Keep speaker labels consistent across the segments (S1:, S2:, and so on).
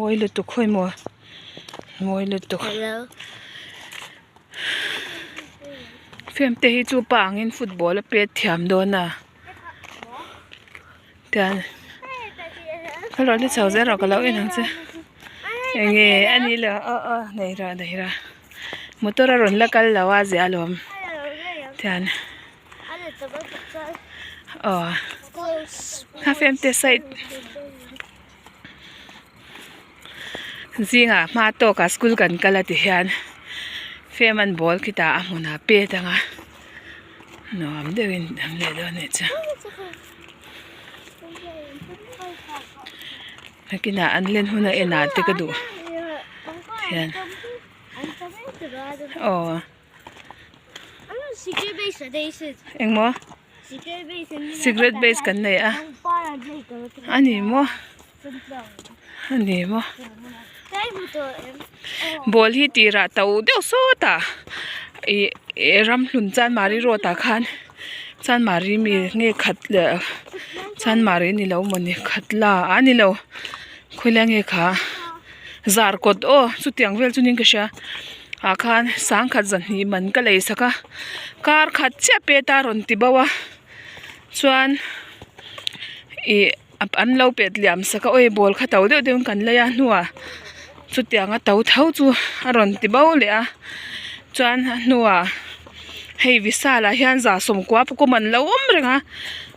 S1: Mawi lutuk khawi maw mawi lutuk. Fiam te hi chu pa angin football a pet thiam dawn a tian kal rawh ni chho zel rawh ka lo en ang che enge a ni lo aw aw nei rawh nei rawh motor a rawn la kal lo a zia alawm tian aw kha fiam te side. Zingah hma tawkah school kan kal a ti hian fem an bawl khi tah a hmunah pet anga nuam deuhin an leh dawn anih chu nakinah an len hun a enah te ka duh hian aw. Engmaw secret base kan nei a a ni maw a ni maw ball hi tirah to deuh sawt a ih ramhlun chanmari road ah khan chanmari mi nge khat leh chanmari ni lo mawni khat la a ni lo khawilai nge kha zarkawt aw chutiang vel chu niin ka hria ah khan sangkhat zahnih man ka lei sak a kar khat chiah pet a rawn ti bo a chuan ih an lo pet liam sak a awi ball kha to deuh deuh in kan lei a hnuah chutiang a to tho chu a rawn ti bo leh a chuan a hnuah hei vishal ah hian za sawmkua pawh man lo awm reng a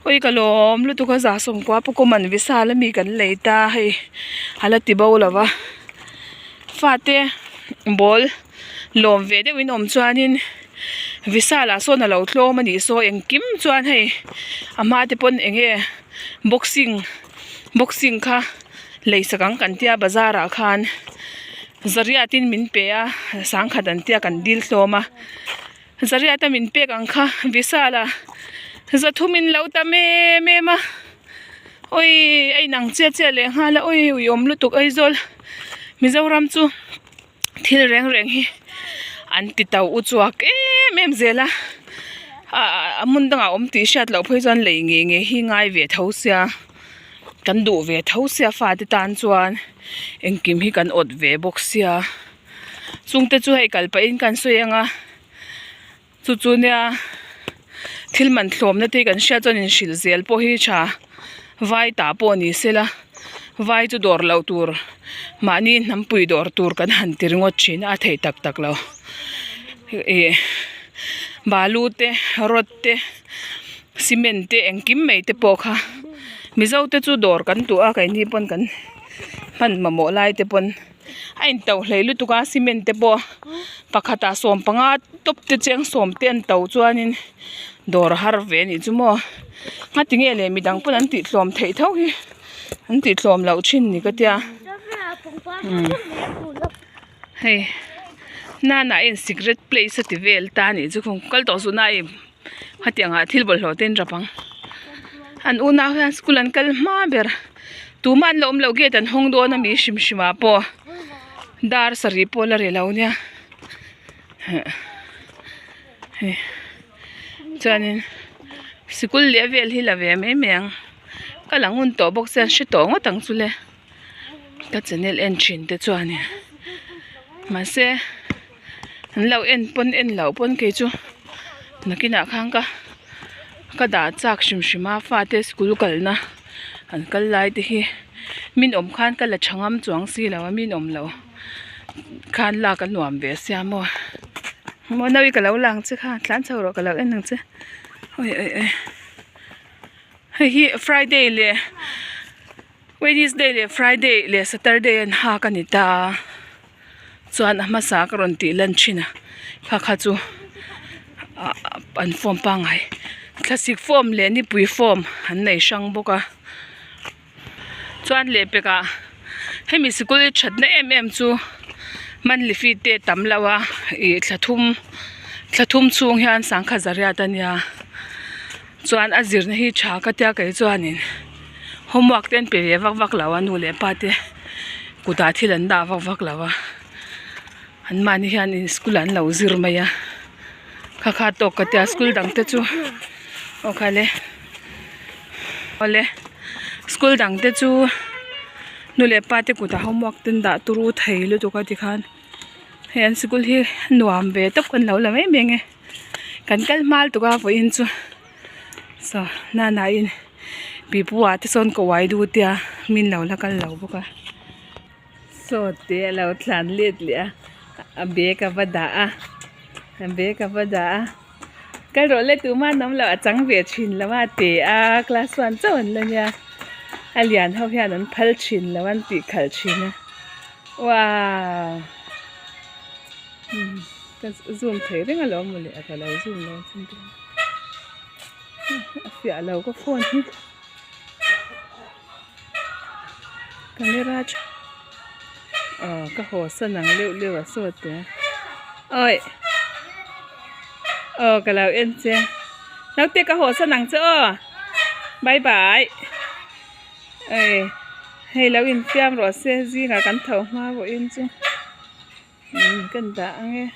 S1: awi ka lawm lutuk a za sawmkua pawh man vishal ami kan lei ta hei a la ti bo lo va fate ball lawm ve deuh in awm chuanin vishal ah sawn a lo tlawm a nih saw engkim chuan hei a hma te pawn eng nge boxing boxing kha lei sak ang kan tia bazar ah khan zariat in min pe a sangkhat an tia kan dil hlawm a zariat a min pek ang kha vishal ah zathum in lo tam em em a awii a inang chiah chiah leh nghal a awii uiawm lutuk Aizawl Mizoram chu thil reng reng hi an ti to u chhuak em em zel a a hmun dangah awm tih hriat loh phei chuan lei ngei ngei hi ngai ve tho sia kan duh ve tho sia fate tan chuan engkim hi kan awt ve bawk sia chungte chu hei kal pahin kan sawi ang a chu chu nia thil man hlawmna te kan hriat chuan inhrilh zel pawh hi tha vai tah pawh ni sela vai chu dawr loh tur mahni hnampui dawr tur kan han ti ringawt thin a a theih tak tak lo ih balu te rod te cement te engkim mai te pawh kha mizo te chu dawr kan duh a keini pawn kan hman mamawh lai te pawn. A in to hlei lutuk a cement te pawh pakhatah sawmpanga tawp te cheng sawm te an to chuanin dawr a har ve anih chu maw ngati nge leh midang pawn an tih tlawm theih tho hi an tih tlawm loh thin ni ka tia hei nana a in secret place a ti vel ta anih chu kal tawh suh na i hetiang ah thil bawlhhlawh te an rap ang an unau hian school an kal hma ber tumah an la awm loh gate an hawng dawn a mi hrim hrim ah pawh dar sarih pawh la ri lo nia hei chuanin sikul leh vel hi la ve mai mai ang ka lang hun tawh bawk sia an hre tawh ngawt ang chu le ka channel en thin te chuanin mahse. An lo en pawn en loh pawn kei chu nakinah khan ka ka dah chak hrim hrim a fate school kalna an kal lai te hi min awm khan ka la tha ngam chuang si lo a min awm lo khan lak a nuam ve sia maw maw nawi ka lo lang che kha tlan chho rawh ka lo en ang che awi awi awi hei hi friday leh wednesday leh friday leh saturday an hak a ni ta. Chuan a hmasa ka rawn tih lan thin a kha kha chu ah an form pangngai thlasik form leh nipui form an nei hrang bawk a chuan lehpek ah hemi sikul hi thatna em em chu monthly fee te a tam lo a ih thla thum thla thum chhung hian sangkhat zariat a nia chuan a zirna hi tha ka tia kei chuanin homework te an pe ve vak vak lo a nu leh pa te kutah thil an dah vak vak lo a an mahni hian in school ah an lo zir mai a kha kha tawk ka tia school dang te chu aw kha le awle school dang te chu. Nu leh pa te kutah homework te an dah turu thei lutuk a tikhan hei an sikul hi nuam ve tawp kan lo la mai mai ang e kan kal hma lutuk a vawiin chu saw nana in pipu ah te sawn ka uai dut tia min lo la kal lo bawk a saw te a lo tlan let leh a a bag a va dah a a bag a va dah a kal rawh le tumah an awm lo a chang ve thin lo a ti a class one chauh an la nia a lian ho hian an phal thin lo a an tih khalh thin a wow ka zoom thei reng alawm mawle ka lo zoom lo a fiah lo ka phone hi. Camera tha aw ka haw san ang leuh leuh a saw te awi aw ka lo en che naute ka haw san ang che aw bye bye ei hei lo infiam rawh se zingah kan tho hma vawiin chu umm ka dah ang e.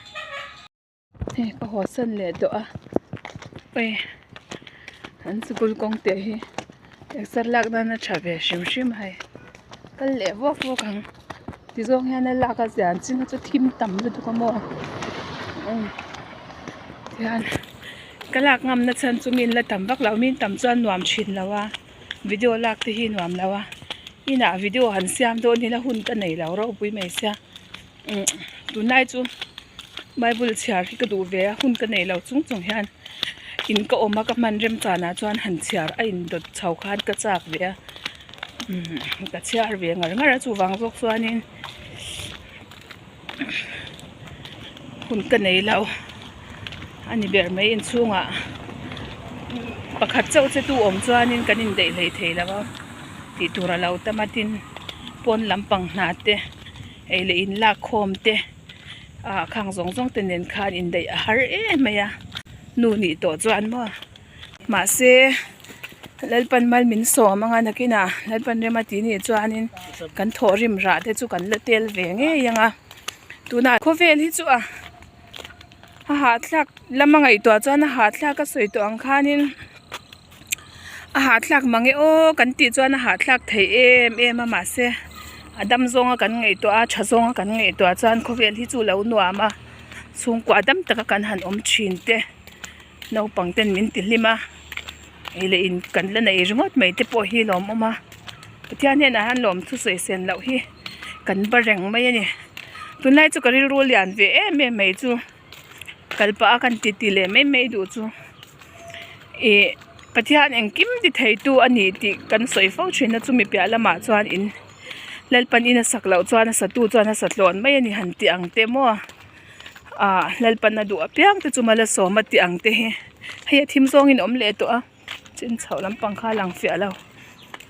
S1: Hei ka haw san leh tawh a hei an sikul kawng te hi exer lak nan a tha ve hrim hrim a hei kal leh vawk vawk ang ti zawng hian a lak a zian chin chu thim tam lutuk a maw tihian ka lak ngam na chhan chu mi inla tam vak lo mi tam chuan nuam thin lo a video lak te hi nuam lo a inah video han siam dawn ila hun ka nei lo ropui mai sia. Tunlai chu bible chhiar hi ka duh ve a hun ka nei lo chung chung hian in ka awm a ka hman rem chanah chuan han chhiar a indawt chho khan ka chak ve a ka chhiar ve ngar ngar a chuvang zawk chuanin hun ka nei lo a ni ber mai inchhungah pakhat chauh che tu awm chuanin kan indaih hlei thei lo a tih tur a lo tam a tin pawn lampang hna te. Ei leh in lak khawm te ah khang zawng zawng te nen khan indaih a har em mai a nu nih tawh chuan maw mahse Lalpan mal min sawm anga nakinah Lalpan rem a tih nih chuanin kan thawhrim rah te chu kan la tel ve ngei ang a tunah khawvel hi chu a a hahthlak lama ngaihtuah chuan a hahthlak a sawi tawh ang khanin. A hahthlak mang e aw kan tih chuan a hahthlak theih em em a mahse a dam zawnga kan ngaihtuah a tha zawnga kan ngaihtuah chuan khawvel hi chu lo nuam a chhungkua dam taka kan han awm thin te naupang ten min ti hlim a ei leh in kan la nei ringawt mai te pawh hi lawmawm a Pathian hnenah hian lawm thusawi sen loh hi kan ba reng mai a ni tunlai chu ka rilru lian ve em em mai chu. Kal pah a kan titi leh mai mai duh chu ih Pathian engkim ti thei tu a ni tih kan sawi fo thin a chumi piah lamah chuan in Lalpan in a sak loh chuan a satu chuan a sa tlawn mai a ni han tih ang te maw ah Lalpan a duh apiang te chu malsawm a tih ang te hi hei a thim zawngin a awm leh tawh a chin chhoh lampang kha a lang fiah lo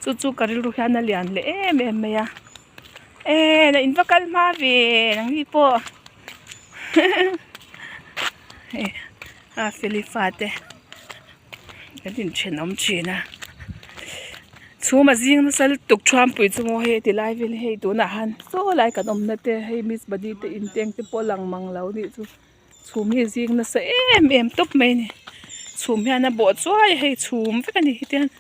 S1: chu chu ka rilru hian a lian leh em em mai a. E la in va kal hma ve nangni pawh hei a feli fate kan inthenawm thin a chhum a zing nasa lutuk thuampui chu maw hei ti lai vel hi hei tunah han saw lai kan awmna te hei miss body te inteng te pawh a lang mang lo anih chu chhum hi a zing nasa em em tawp mai a ni chhum hian a bawh chuai a hei chhum vek a ni hetiang.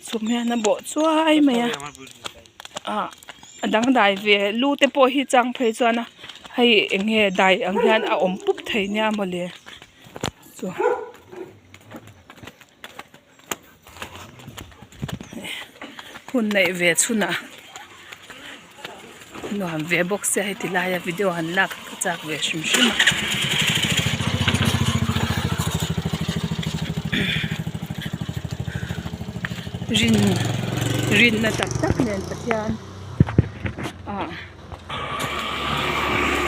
S1: Chhum hian a bawh chuai mai a ah a dangdai ve lu te pawh hi chang phei chuan a hei eng nge dai ang hian a awm pup thei nia mawle chu hun neih ve chhunah nuam ve bawk sia heti laia video han lak ka chak ve hrim hrim a. Rin rinna tak tak nen Pathian ah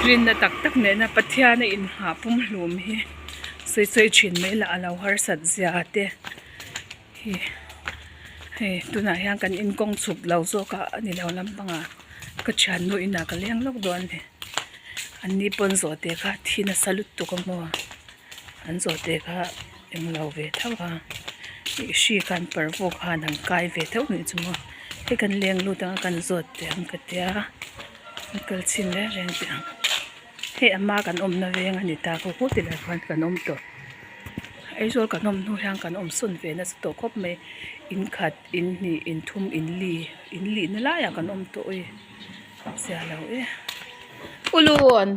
S1: rinna tak tak nena Pathian a inhah pumhlum hi sawi sawi thin mai lah a lo harsat zia te. Hi hei tunah hian kan inkawng chhuk lo zawk a a ni lo lampangah ka thiannu inah ka leng lawk dawn a ni an ni pawn zawhte kha thi nasa lutuk a maw an zawhte kha englo ve tho a ih hri khan parvawk khan an kai ve tho anih chu maw hei kan leng lut ang a kan zawt teh ang ka tia an kal chhin reng reng teh ang hei a hma kan awmna veng a ni ta khaw khaw ti lai khan kan awm tawh. Aizawl kan awm hnu hian kan awm sawn ve nasa tawh khawp mai in khat in hnih in thum in li in lih na laiah kan awm tawh e zia lo e ulun.